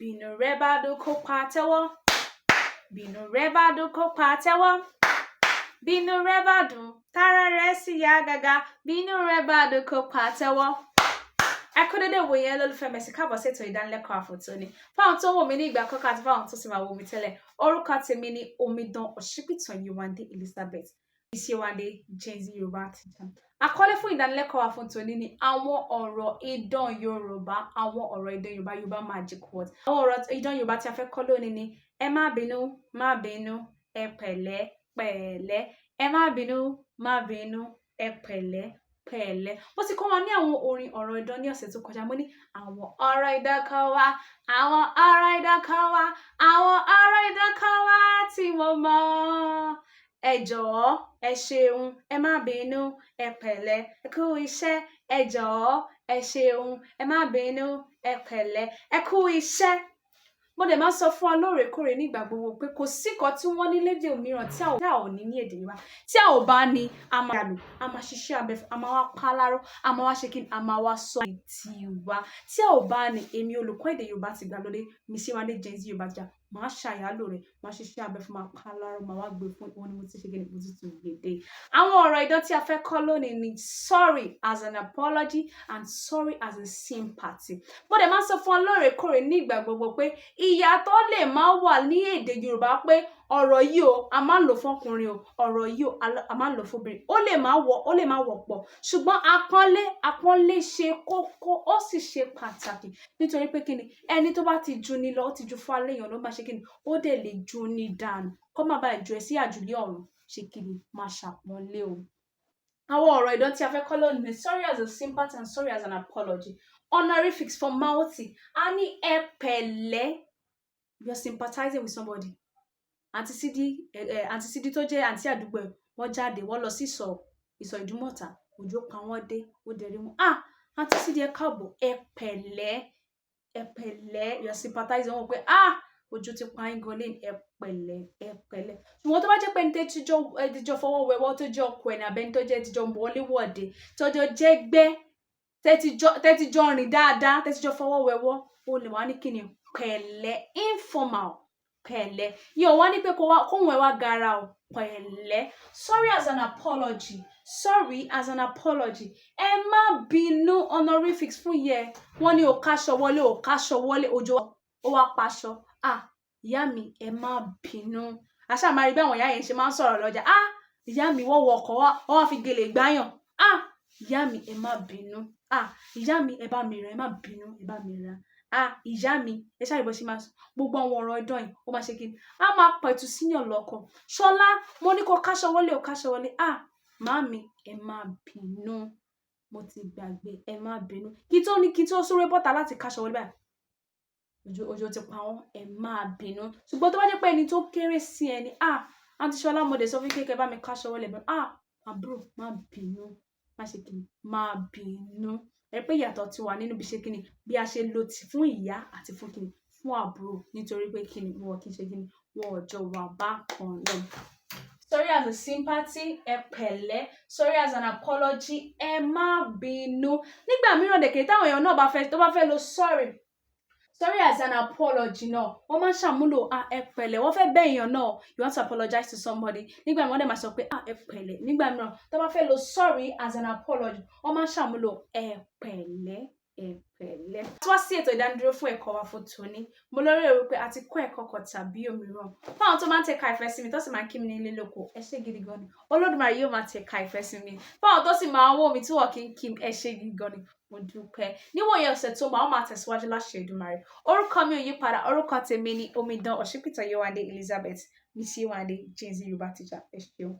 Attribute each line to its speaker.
Speaker 1: Bínú rẹ bá dùn, kó pàtẹ́wọ́. Bínú rẹ bá dùn, kó pàtẹ́wọ́. Bínú rẹ bá dùn, tára rẹ sì yá gágá. Bínú rẹ bá dùn, kó pàtẹ́wọ́. Ẹ kú dédé wòye, ẹ̀yin olólùfẹ́ mi, káàbọ̀ sí ètò ìdánilẹ́kọ̀ọ́ àfòtóní. Fáwọn tó ń wò mí ní ìgbà àkọ́kọ́ àti fáwọn tó sì máa wò mí tẹ́lẹ̀, orúkọ tèmi ni Omidan Ọ̀ṣípìtàn Yewande Elizabeth Yewande, Gen Z Yorùbá teacher. Àkọlé fún ìdánilẹ́kọ̀ọ́ wa fún tòní ni àwọn ọ̀rọ̀ idán Yorùbá, àwọn ọ̀rọ̀ idán Yorùbá, Yorùbá magic words. Àwọn ọ̀rọ̀ idán Yorùbá tí a fẹ́ kọ́ lónìí ni ẹ má bínú, má bínú, ẹ pẹ̀lẹ́, pẹ̀lẹ́, ẹ má bínú, má bínú, ẹ pẹ̀lẹ́, pẹ̀lẹ́. Mo ti kọ́ wa ní àwọn orin ọ̀rọ̀ idán ní ọ̀sẹ̀ tó kọjá. Mo ní àwọn ọ̀rọ̀ idán kan wá, àwọn ọ̀rọ̀ idán kan wá, àwọn ọ̀rọ̀ idán kan wá tí mo mọ̀. Ẹ jọ̀ọ́, ẹ ṣeun, ẹ má bínú, ẹ pẹ̀lẹ́, ẹ kú iṣẹ́. Ẹ jọ̀ọ́, ẹ ṣeun, ẹ má bínú, ẹ pẹ̀lẹ́, ẹ kú iṣẹ́. Mo dẹ̀ máa ń sọ fún wa lóòrèkóòrè nígbà gbogbo pé kò sí nǹkan tí wọ́n ní lédè mìíràn tí a ò ní ní èdè Yorùbá. Tí a ò bá ní, a máa lò, a máa ṣiṣẹ́ abẹ, a máa wá pa láró, a máa wá ṣe kí ni, a máa wá sọ tiwa. Tí a ò bá ní, èmi olùkọ́ èdè Yorùbá ti gbàlódé, Miss Yewande, Gen Z Yorùbá teacher, màá ṣàyálò rẹ̀, màá ṣiṣẹ́ abẹ fún, máa pa láró, màá wá gbé fún wọn ni mo ti ṣe kí ni, mo ti tún gbé dé. Àwọn ọ̀rọ̀ idán tí a fẹ́ kọ́ lónìí ni sorry as an apology and sorry as a sympathy. Mo dẹ̀ máa ń sọ fún ọ lóòrèkóòrè ní ìgbà gbogbo pé ìyàtọ̀ lè máa wà ní èdè Yorùbá, pé ọ̀rọ̀ yìí o, a máa ń lò fún ọkùnrin o, ọ̀rọ̀ yìí o, a máa ń lò fún obìnrin. Ó lè máa wọ̀, ó lè máa wọ̀pọ̀, ṣùgbọ́n àpọ́nlé, àpọ́nlé ṣe kókó, ó sì ṣe pàtàkì. Nítorí pé kíni, ẹni tó bá ti ju ni lọ, ó ti ju fún alẹ́ èèyàn ló máa ṣe kíni, ó dẹ̀ lè ju ni dànù. Kó má bàa ju ẹ sí àjùlé ọ̀run, ṣe kíni, máa ṣàpọ́nlé o. Àwọn ọ̀rọ̀ idán tí a fẹ́ kọ́ lónìí ni sorry as a sympathy and sorry as an apology. Honorifics, formality. A ní ẹ pẹ̀lẹ́. You are sympathizing with somebody. Àǹtí Sídí, àǹtí Sídí tó jẹ́ àǹtí àdúgbò ẹ̀, wọ́n jáde, wọ́n lọ sí ìsọ̀ Ìdúmọ̀tà, òjò pa wọ́n dé, ó dẹ̀ rí wọn. "Ah, Àǹtí Sídí, ẹ káàbọ̀, ẹ pẹ̀lẹ́, ẹ pẹ̀lẹ́." You are sympathizing wọn pé, "Ah, òjò ti pa yín gan lẹ́nu, ẹ pẹ̀lẹ́, ẹ pẹ̀lẹ́." Ṣùgbọ́n tó bá jẹ́ pé ẹni tẹ́ ti jọ fọwọ́ wẹwọ́, tó jẹ́ ọkọ ẹ̀ ní abẹ́ni tó jẹ́ ti jọ wọlé wọ̀de, tó jọ jẹ́gbẹ́, tẹ́ ti jọ rìn dáadáa, tẹ́ ti jọ fọwọ́ wẹwọ́, ó lè wá ní kíni, pẹ̀lẹ́, informal, pẹ̀lẹ́. Yìí ò wá ní pé kó wá kóhùn ẹ wá gara o, pẹ̀lẹ́. Sorry as an apology, sorry as an apology, ẹ má bínú, honorifics fún yẹ. Wọ́n ní o káṣọ wọlé, o káṣọ wọlé, òjò ó wá paṣọ. "Ah, ìyá mi, ẹ má bínú." Àṣà máa rí bí àwọn ìyá yẹn ṣe máa ń sọ̀rọ̀ lọ́jà. "Ah, ìyá mi, wọ́n wọ ọkọ̀ wá, wọ́n wá fi gèlè gbáyàn. Ah, ìyá mi, ẹ má bínú. Ah, ìyá mi, ẹ bá mi rà, ẹ má bínú, ẹ bá mi rà. Ah, ìyá mi." Ẹ ṣáà rí bó ṣe máa sọ gbogbo àwọn ọ̀rọ̀ idán yìí, ó máa ṣe kí ni, á máa pẹ̀tù síyàn lọ́kàn. "Ṣọlá, mo ní kó káṣọ wọlé, ó káṣọ wọlé. Ah, màámi, ẹ má bínú, mo ti gbàgbé, ẹ má bínú. Kí tó ní kí tó sáré bọ́ta láti káṣọ wọlé báyìí, òjò ti pa wọ́n, ẹ má bínú." Ṣùgbọ́n tó bá jẹ́ pé ẹni tó kéré sí ẹni, "Ah, Àǹtí Ṣọlá, mo dẹ̀ sọ fún kékeré bá mi káṣọ wọlé bẹ́ẹ̀. Ah, àbúrò, má bínú, má ṣe kíni, má bínú." Ẹ pé ìyàtọ̀ ti wà nínú bí ṣe kíni, bí a ṣe lo ti fún ìyá àti fún kíni, fún àbúrò, nítorí pé kíni, wọn kì í ṣe kíni, wọn ò jọ wà bákan náà. Sorry as a sympathy, ẹ pẹ̀lẹ́. Sorry as an apology, ẹ má bínú. Nígbà mìíràn dẹ̀kẹ̀, táwọn èèyàn náà bá fẹ́, tó bá fẹ́ lo sorry, sorry as an apology náà, wọ́n máa ń ṣàmúlò "ah, ẹ pẹ̀lẹ́." Wọ́n fẹ́ bẹ̀ èèyàn náà, you want to apologize to somebody, nígbà mìíràn wọ́n dẹ̀ máa sọ pé, "Ah, ẹ pẹ̀lẹ́." Nígbà mìíràn tó bá fẹ́ lo sorry as an apology, wọ́n máa ń ṣàmúlò ẹ pẹ̀lẹ́, ẹ pẹ̀lẹ́. Tí wá sí ètò ìdánidúró fún ẹ̀kọ́ wa fún tòní, mo lérò wípé a ti kọ́ ẹ̀kọ́ kan tàbí òmíràn. Fún àwọn tó máa ń tẹ̀ka ìfẹ́ sí mi, tó sì máa ń kí mi ní ilé lóko, ẹ ṣé gidi gan ni. Olódùmarè yóò máa tẹ̀ka ìfẹ́ sí mi. Fún àwọn tó sì máa ń wò mí tí wọ́n kì í kí mi, ẹ ṣé gidi gan ni, mo dúpẹ́. Níwòye ọ̀sẹ̀ tó máa, ó máa tẹ̀síwájú láṣẹ Èdùmàrè. Orúkọ mi ò yí padà, orúkọ tèmi ni Omidan Ọ̀ṣípìtàn Yewande Elizabeth, Miss Yewande, Gen Z Yorùbá teacher. Ẹ ṣeun.